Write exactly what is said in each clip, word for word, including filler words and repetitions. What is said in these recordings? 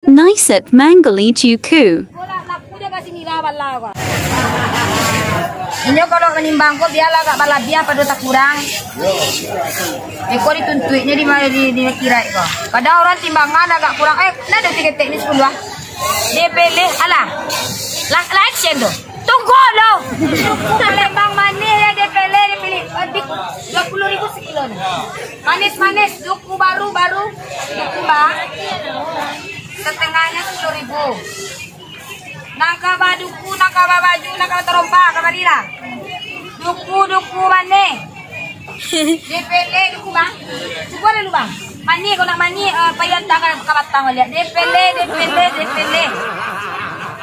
Niset manggali juku. Inyo kalau manimbang ko, bialah agak balabiah pado takurang. Iko dituntuiknyo di, di, di kirai ko. Kadang urang timbangan agak kurang, eh, nah, ado tiga teknik sepuluh ah. Dia pilih, alah. Lah, lah action tu. Tunggu lo. Palembang manih ya, dia pilih, dia pilih. Adik, dua puluh ribu sekilo ni. Manis-manis, duku baru, baru. Duku ba. Setengahnya sepuluh ribu. Nan ka baduku, nan ka babaju, nan ka batarompa, kamarilah. Duku, duku manih. Dipele duku, bang. Cubo dulu, bang. Manih, kau nak manih, eh, payah tangan ka batang baliak. Dipele, dipele, dipele.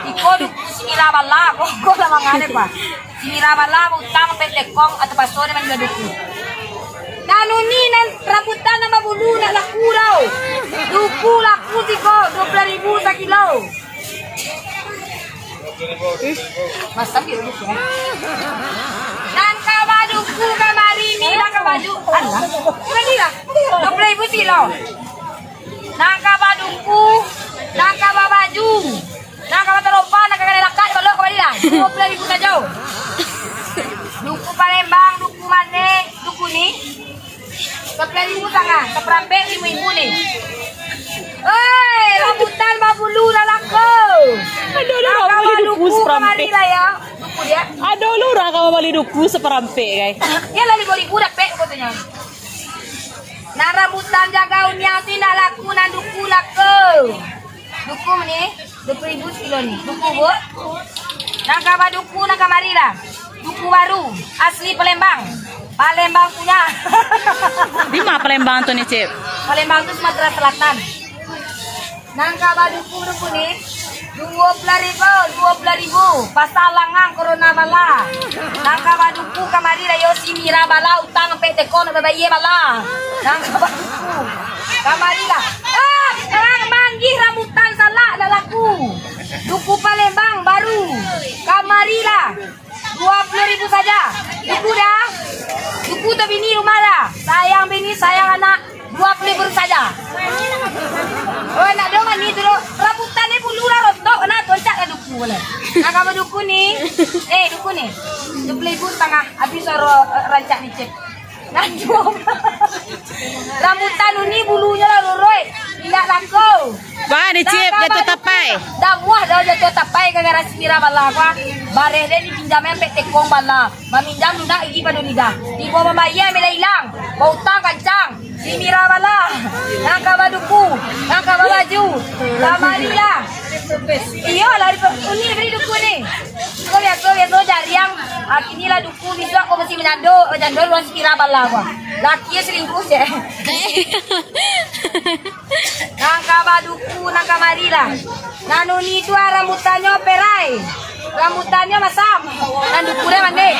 Iko duku si Mirabala, kok, kok lah manganek, Pak. Si Mirabala bautang pek tekong atau paso dia manjual duku. Nan uni nan rambutan nan babulu nak laku tau. Duku laku tigo, dua puluh ribu sakilo. Masam gitu, ya. Nan ka baduku kamari ni, nan ka badu-, alah. Kamari lah. Dua puluh ribu sakilo. Nan ka baduku, nan ka babaju, nan ka batarompa, nan ka kanai lakat, balok kamari lah. Dua puluh ribu sajo. Duku Palembang, duku manih, duku ni. Sapuluah ribu satangah, saparampek limo ribu ni. Oi, rambutan babulu lah laku. Ado lo urang ka bali duku saparampek. Kamari lah ya, duku dia. Ado lo urang ka bali duku saparampek, guys. Ya lah, limo ribu dapek duku tu nyo. Nan rambutan jaga unia tu indak laku, nan duku laku. Duku ni, dua puluh ribu sakilo ni. Duku, Bu. Nan ka baduku, nan kamari lah. Duku baru, asli Palembang. Palembang punya. Di ma Palembang tu ni, Cip? Palembang tu Sumatera Selatan. Nan ka baduku, duku ni, dua puluah ribu, dua puluah ribu. Pasal langang corona bala. Nan ka baduku kamari lah yo si Mira bala, utang ampek teko nak babayia bala. Nan ka baduku. Kamari lah. Ah, sekarang manggih rambutan salak nak laku. Duku Palembang baru. Kamari lah. Dua puluah ribu saja. Duku dah. Duku tu bini rumah dah. Sayang bini, sayang anak. Dua puluah ribu saja. Oh, nak dong ni tu. Rambutan ni bulu lah rontok. Nah, toncak lah duku lah. Nah, kalau duku ni. Eh, duku ni. Dua puluah ribu satangah. Habis suara, eh, rancak ni, Cip. Nah, jual. Rambutan ni bulunyo lah roroi. Indak laku. Wah, ni Cip, jatuah tapai. Dah muah dah jatuah tapai gara-gara si Mira bala ko. Bareh deh dipinjam ampek tekong bala. Maminjam lunak gigi pado lidah. Tibo mambayia, meh lah ilang. Bautang kancang. Si Mira bala. Nan ka baduku. Nan ka babaju. Kamari lah. Iyo lah, uni bari duku ni. Ko biaso, biaso jariang. Ah, kini lah duku, bisuak ko masih manyando. Manyando luar si Mira bala ko. Laki selingkuh sih. Nan ka baduku, nan kamari lah. Nan uni tu ah, rambutannyo perai. Rambutannyo masam. Nan duku deh mandeh.